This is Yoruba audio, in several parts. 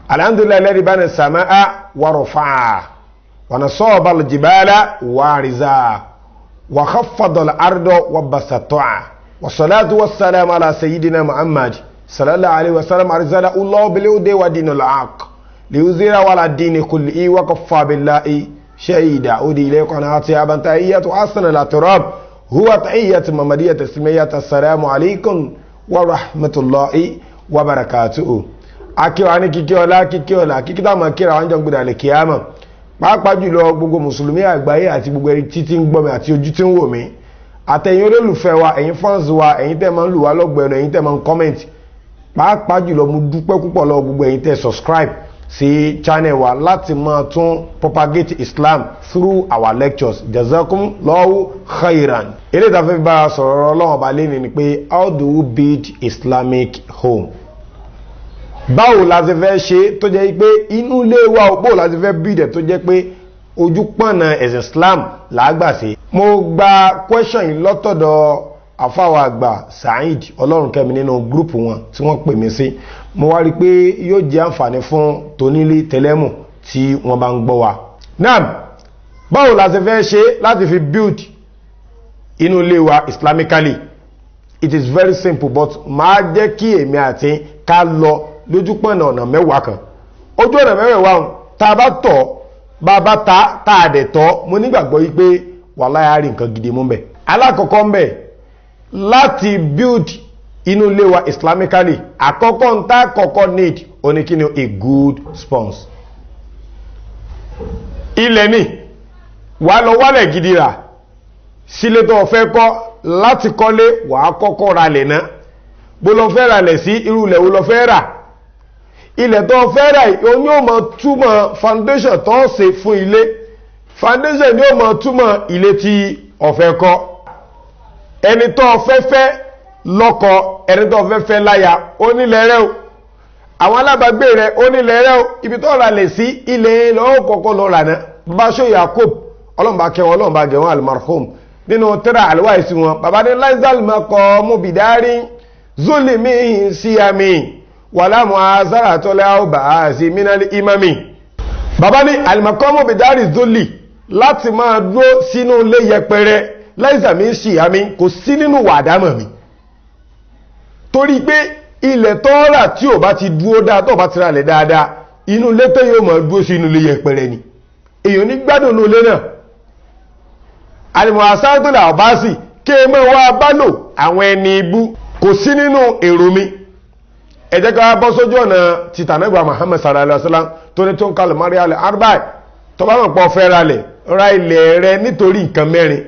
Alhamdulillahi alladhi bana samaa wa rafa'a wa nasaba al-jibala wa riza wa khaffada al-arda wa basata'a wa salatu wa salam ala sayyidina Muhammad sallallahu alaihi wa sallam arzala Allah bil huda wa dinil haqq liyuzhira ala dini kullihi wa kaffa billahi shahida. Udi ilaykum atiyaban tahiyyatu hasana la turab huwa tahiyyatu mamadiyya tasmiyat. Assalamu alaikum wa rahmatullahi wa barakatuhu. Akíwa ní kíkí ọlá, kíkí ọlá, kíkí táwọn kíra wọn jọ ń gbọdọ̀ lè kíámà, pàápàá jùlọ gbogbo mùsùlùmí àgbáyé àti gbogbo ẹni títí ń gbọ́ mi àti ojú tí ń wò mí, àtẹ̀yin olólùfẹ́ wa, ẹ̀yin fans wa, ẹ̀yin tẹ́ máa ń lù wá lọ́gbẹ̀ẹ́nu, ẹ̀yin tẹ́ máa ń comment, pàápàá jùlọ mo dúpẹ́ púpọ̀ lọ́wọ́ gbogbo ẹ̀yin tẹ́ subscribe sí channel wa láti máa tún propagate Islam through our lectures. Jazakum Allahu khairan. Eré ìtafẹ́ bá a sọ̀rọ̀ Ọlọ́run ọba lẹ́ni ni pé how do we build Islamic home? Báwo la ti fẹ́ ṣe tó jẹ́ pé inú ilé wa, báwo la ti fẹ́ build ẹ̀ tó jẹ́ pé ojú pọ̀nà ẹ̀sìn Islam làágbà sí? Mo gba question yìí lọ́tọ̀dọ̀ àfáwà àgbà Saheed Ọlọ́runkẹ́mi nínú group wọn tí wọ́n pè mí sí. Mo wá rí i pé yóò jẹ́ àǹfààní fún tonílé tẹlẹ́mù tí wọ́n bá ń gbọ́ wa. Naam, báwo la ti fẹ́ ṣe láti fi build inú ilé wa islamically? It is very simple, but máa jẹ́ kí èmi àti ká lọ lójúpọ̀nà ọ̀nà 10 kan. Ojú ọ̀nà mẹ́wẹ̀ẹ̀wá tá a bá tọ̀, bá a bá ta tá a dẹ̀ tọ́, mo nígbàgbọ́ yí pé wàláhì á rí nǹkan gidi mú bẹ̀. Alákọ̀ọ́kọ́ ń bẹ̀ láti build inú ilé wa islamically, àkọ́kọ́ ń tá kọ́kọ́ need oníkíni? A good sponsor. Ilẹ̀ ni wà lọ wálẹ̀ gidi rà sílé tó fẹ́ kọ́. Láti kọ́lé, wà á kọ́kọ́ ra lẹ̀ náà. Bó lọ fẹ́ ra lẹ̀ sí? Irú ilẹ̀ wo lọ fẹ́ rà? Ilẹ̀ tó fẹ́ rà yìí ó ní ó mọ túmọ̀ foundation tó ń ṣe fún ilé. Foundation ni ó mọ túmọ̀ ilé tí ó fẹ́ kọ́. Ẹni tó fẹ́ fẹ́ lọ́kọ, ẹni tó fẹ́ fẹ́ láya, ó nílẹ̀ rẹ o. Àwọn alábàágbé rẹ, ó nílẹ̀ rẹ o. Ibi tó ra lẹ̀ sí, ilẹ̀ lọ́wọ́ kọ́kọ́ lọ rà náà. Bàbá sọ Yakub, ọlọ́mọba kẹwọn, ọlọ́mọba gẹ̀wọ́n, almarhum, nínú tírà àlùwáìsí wọn, bàbá ní laisal maqamu bidari zulimi síyami wàlámù azara tọ́lẹ̀ àwòbá àti minali imami. Bàbá ní al-maqamu bidari zuli, láti máa dúró sínú ilé yẹpẹrẹ, laisa mi síyami, kò sí nínú wàdámọ̀ mi, torí pé ilẹ̀ tọ́ra tí ò bá ti dúró dáa, tó bá ti rà lẹ̀ dáadáa, inú ilé tó yóò máa dúró sí inú ilé yẹpẹrẹ ni, èèyàn ní gbádùn inú ilé náà. Àlìmọ̀ àsáàtòlà ọ̀básì kí ẹ mọ́ wá bá lò àwọn ẹni ibú, kò sí nínú èrò mi. Ẹ jẹ́ ká bọ́ sójú ọ̀nà tìtànẹ́gbà Muhammad sallallahu alaihi wasallam tó ní tó ń kalẹ̀ mọ́rí alẹ́ arba'i. Tó bá mọ̀ pọ̀ fẹ́ ra lẹ̀, ra ilẹ̀ rẹ nítorí nǹkan mẹ́rin.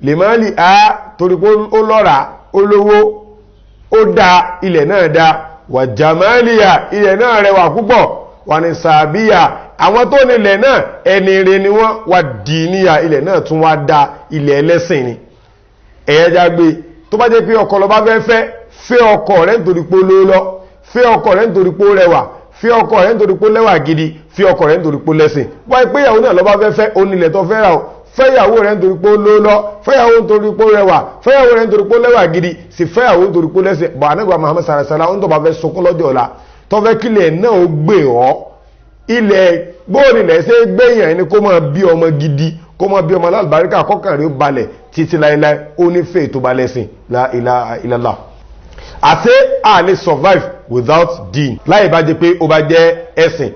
Lè má lè á torí pé ó lọ́ra, ó lówó, ó da ilẹ̀ náà da wà jàmáàlìyà, ilẹ̀ náà rẹwà púpọ̀, wà ní sàbíyà, àwọn tó nílẹ̀ náà ẹni rẹ ni wọ́n, wà dìníyà, ilẹ̀ náà tún wá da, ilẹ̀ ẹlẹ́sìn ni. Ẹ̀yẹ́jà gbé tó bá jẹ́ pé ọkọ lọ bá fẹ́ fẹ́, fẹ́ ọkọ rẹ̀ nítorí pé ó lówó lọ, fẹ́ ọkọ rẹ̀ nítorí pé ó rẹwà, fẹ́ ọkọ rẹ̀ nítorí pé ó lẹ́wà gidi, fẹ́ ọkọ rẹ̀ nítorí pé ó lẹ́sìn. Wáyé pé ìyàwó náà lọ bá fẹ́ fẹ́, onílẹ̀ tó fẹ́ rà o, fẹ́yàwó rẹ̀ nítorí pé ó lówó lọ, fẹ́yàwó nítorí pé ó rẹwà, fẹ́yàwó rẹ̀ nítorí pé ó lẹ́wà gidi, sì fẹ́yàwó nítorí pé ó lẹ́sìn. Bọ̀ ànágbà Muhammad sallallahu alaihi wasallam tó bá fẹ́ sunkún lọ́jọ́ ọ̀la, tó fẹ́ kílẹ̀ náà ó gbé ọ́, ilẹ̀ bóòlù ilẹ̀ ṣe gbẹ̀yàn ẹni kó máa bí ọmọ gidi, kó máa bí ọmọ alálùbáríkà, kọ́kàn rẹ̀ ó balẹ̀ títí láéláé, ó nífẹ̀ẹ́ tó balẹ̀ sìn. La ilaha illallah. Àṣé a lè survive without deen láì bá jẹ́ pé ó bá jẹ́ ẹ̀sìn.